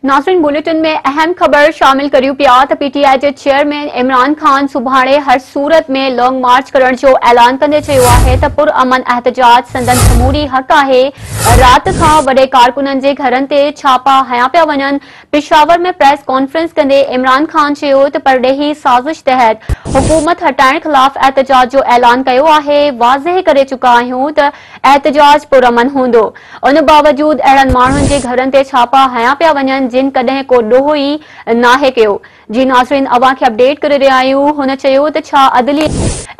ناظرين بليٽن ۾ اهم خبر شامل ڪريون پيا ته پي ٽي آء جي چيئرمين عمران خان سڀاڻي هر صورت ۾ لانگ مارچ ڪرڻ جو اعلان ڪندي چيو آهي ته پرامن احتجاج سندن جمهوري حق آهي، رات کان وڏي ڪارڪنن جي گهرن تي ڇاپا هنيا پيا وڃن، پشاور ۾ پريس ڪانفرنس ڪندي عمران خان چيو ته پرڏيهي سازش تحت حڪومت هٽائڻ خلاف احتجاج جو اعلان ڪيو آهي، واضح ڪري چڪا آهيون ته احتجاج پرامن هوندو. ان باوجود اهڙن ماڻهن جي گهرن تي ڇاپا هنيا پيا وڃن جن ڪڏهن ڪو ڏوهه ئي ناهي ڪيو. جي ناظرين اوهان کي اپڊيٽ ڪري رهيا آهيون هن چيو ته ڇا عدليه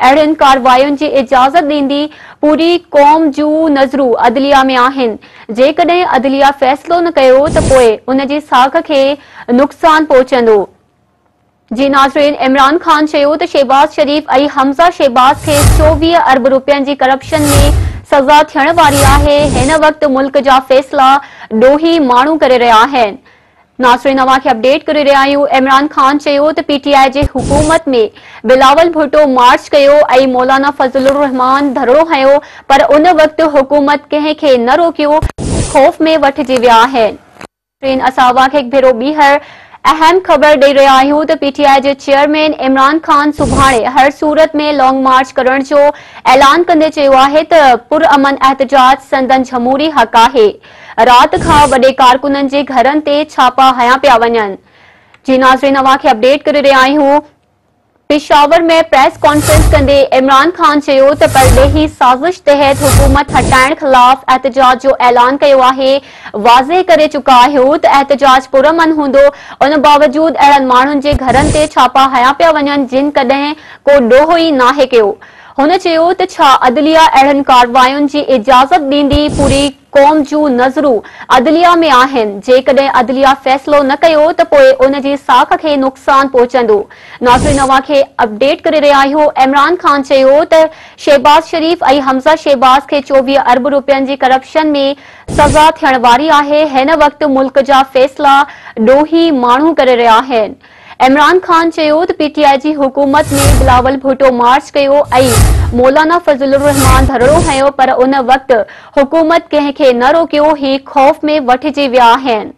اهڙين ڪارواين جي اجازت ڏيندي پوري قوم جون نظرون عدليه ۾ آهن جيڪڏهن عدليه فيصلو نه ڪيو ته پوء ان جي ساک کي نقصان پهچندو. جي ناظرين عمران خان چيو ته شهباز شريف ۽ حمزه شهباز کي 24 ارب روپين جي ڪرپشن ۾ سزا ٿيڻ واري آهي، هن وقت ملڪ جا فيصلا ڏوهي ماڻهو ڪري رهيا آهن. ناظرين اوهان کي اپڊيٽ ڪري رهيا آهيون عمران خان چيو ته پي ٽي آء جي حڪومت ۾ بلاول ڀٽو مارچ ڪيو ۽ مولانا فضل الرحمان ڌرڻو هنيو پر ان وقت حڪومت ڪنهن کي نه روڪيو، خوف ۾ وٺجي ويا آهن. ناظرين اسان اوهان کي هڪ ڀيرو ٻيهر اهم خبر ڏئي رهيا آهيون ته پي ٽي آء جي چيئرمين عمران خان سڀاڻي هر صورت ۾ لانگ مارچ ڪرڻ جو اعلان ڪندي چيو آهي ته پرامن احتجاج سندن جمهوري حق آهي رات کان وڏي ڪارڪنن جي گهرن تي ڇاپا هنيا پيا وڃن جي ناظرين اوهان کي اپڊيٽ ڪري رهيا آهيون. پشاور ۾ پريس ڪانفرنس ڪندي عمران خان چيو ته پرڏيهي سازش تحت حڪومت هٽائڻ خلاف احتجاج جو اعلان ڪيو آهي، واضح ڪري چڪا آهيون ته احتجاج پرامن هوندو، ان باوجود اهڙن ماڻهن جي گهرن تي ڇاپا هنيا پيا وڃن جن ڪڏهن ڪو ڏوهه ئي ناهي ڪيو. هن چيو ته ڇا عدليه اهڙن ڪاررواين جي اجازت ڏيندي، پوري قوم جون نظرون عدليه ۾ آهن، جيڪڏهن عدليه فيصلو نه ڪيو ته پوء ان جي ساک کي نقصان پهچندو. ناظرين اوهان کي اپڊيٽ ڪري رهيا آهيون عمران خان چيو ته شهباز شريف ۽ حمزه شهباز کي 24 ارب روپين جي ڪرپشن ۾ سزا ٿيڻ واري آهي، هن وقت ملڪ جا فيصلا ڏوهي ماڻهو ڪري رهيا آهن. عمران خان چيو ته پي ٽي آء جي حڪومت ۾ بلاول ڀٽو مارچ ڪيو ۽ مولانا فضل الرحمان ڌرڻو هنيو پر ان وقت حڪومت ڪنهن کي نه روڪيو، هي خوف ۾ وٺجي ويا آهن.